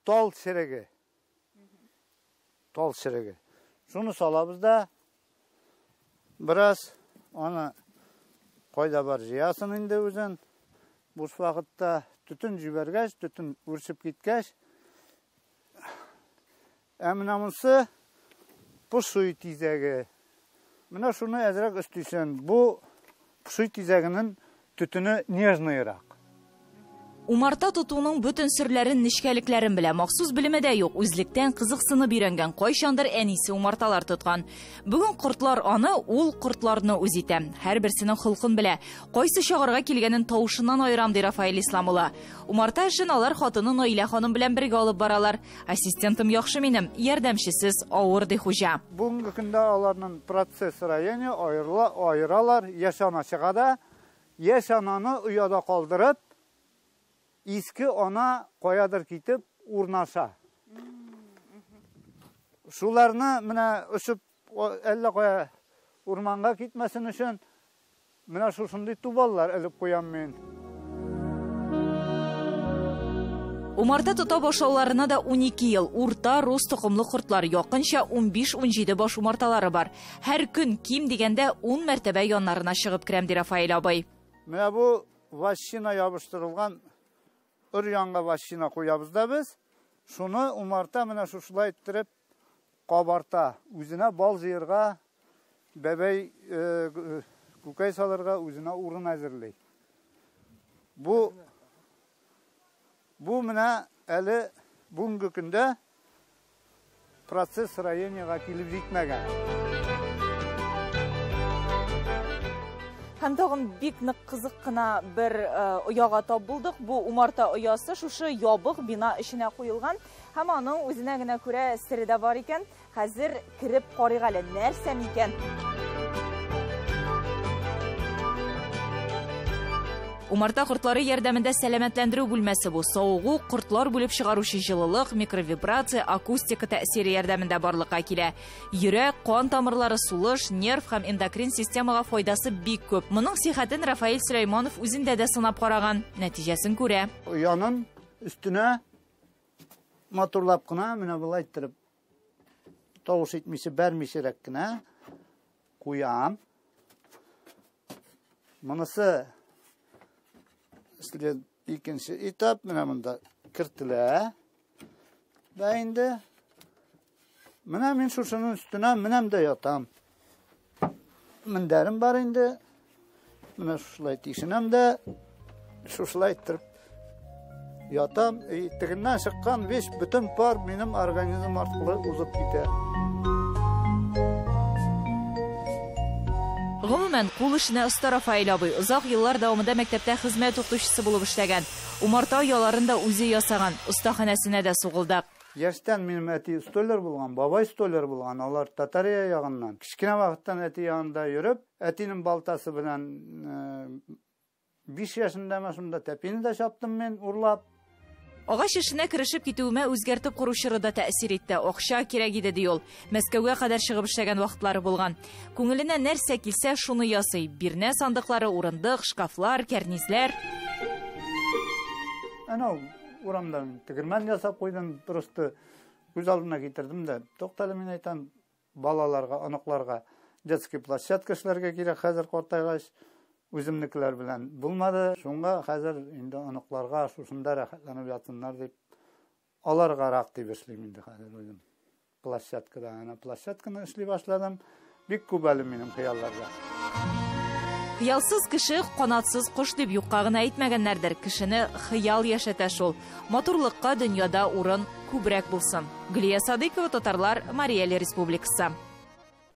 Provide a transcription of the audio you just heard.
Тал череге. Тал череге. Шуны салабыз да, бераз аны кайда бар җыясын инде үзен. Буш вакытта төтен җибәргәч, төтен үрчеп киткәч, ә менә монысы пошый тизәге. Менә шуны әзрәк өстисен. Бу пошый тизәгенең төтене нежныйрак. Умарта тотуның бөтен серләрен, нечкәлекләрен белә. Махсус белеме дә юк. Үзлектән кызыксынып өйрәнгән. Кайчандыр әнисе умарталар тоткан. Бүген кортлар аны, ул кортларны үз итә. Һәрберсенең холкын белә. Кайсы чагарга килгәнен тавышыннан аерам, ди Рафаэль Ислам улы. Умарта эшен алар хатыны Наилә ханым белән бергә алып баралар. Ассистентым яхшы минем, ярдәмчесез авыр, ди хуҗа. Бүгенге көндә аларның процесс роения аерыла, аералар. Яшь ана чыга да, яшь ананы ояда калдырып, иске ана каядыр китеп урнаша. Шуларны менә очып әллә кая урманга китмәсен өчен менә шушындый тубаллар элеп куям мин. Умарта тота башлауларына да 12 ел. Урта рус токымлы кортлар, якынча 15-17 баш умарталары бар. Һәр көн ким дигәндә 10 мәртәбә яннарына чыгып керәм, ди Рафаэль абый. Менә бу вощина ябыштырылган өр-яңа вощина куябыз да без. Шуны умарта менә шушылай иттереп кабарта. Үзенә бал җыярга, бәбәй, күкәй салырга үзенә урын әзерли. Бу менә әле бүгенге көндә процесс роениега килеп җитмәгән. Һәм тагын бик нык кызык кына бер ояга тап булдык. Бу умарта оясы шушы ябык бина эченә куелган. Һәм аның үзенә генә күрә сере дә бар икән. Хәзер кереп карыйк әле, нәрсә микән? Умарта кортлары ярдәмендә сәламәтләндерү бүлмәсе бу. Савыгу, кортлар бүлеп чыгаручы җылылык, микровибрация, акустика тәэсире ярдәмендә барлыкка килә. Йөрәк, кан тамырлары, сулыш, нерв һәм эндокрин системага файдасы бик күп. Моның сихәтен Рафаэль Сөләйманов үзендә дә сынап караган. Нәтиҗәсен күрә. Оянын өстенә матурлап кына менә болай иттереп тавыш итмичә, бәрмичәрәк кенә куям. Монысы икенче этап, менә монда кертелә. Да инде менә мин шушының өстенә менәм дә ятам. Мендәрем бар инде. Менә шушылай тишенәм дә, шушылай иттереп ятам. И тегеннән чыккан весь бөтен пар минем организм аркылы узып китә. Гомумән, кул эшенә оста Рафаэль абый. Озак еллар дәвамында мәктәптә хезмәт укытучысы булып эшләгән. Умарта ояларын да үзе ясаган. Остаханәсенә дә сугылдык. Яшьтән минем әти столяр булган, бабай столяр булган. Алар Татария ягыннан. Кечкенә вакыттан әти янында йөреп, әтинең балтасы белән 5 яшендәме шунда тәпине дә чаптым мин урлап. Агач эшенә керешеп китүемә үзгәртеп кору чоры да тәэсир итте. Акча кирәк иде, ди ул. Мәскәүгә кадәр чыгып эшләгән вакытлары булган. Күңеленә нәрсә килсә, шуны ясый. Бирнә сандыклары, урындык, шкафлар, кәрнизләр. Әнә урамда тегермән ясап куйдым, просто күз алдына китердем дә. Туктале, мин әйтәм, балаларга, оныкларга детский площадка эшләргә кирәк хәзер картайгач. Үземнекеләр белән булмады. Шуңа хәзер инде оныкларга шушында рәхәтләнеп ятсыннар дип, аларгарак дип эшлим инде хәзер үзем. Площадкада, әнә площадканы эшли башладым. Бик күп әле минем хыялларда. Хыялсыз кеше канатсыз кош дип юкка гына әйтмәгәннәрдер. Кешене хыял яшәтә шул. Матурлыкка дөньяда урын күбрәк булсын. Гөлия Садыйкова, Татарлар, Марий Эл Республикасы.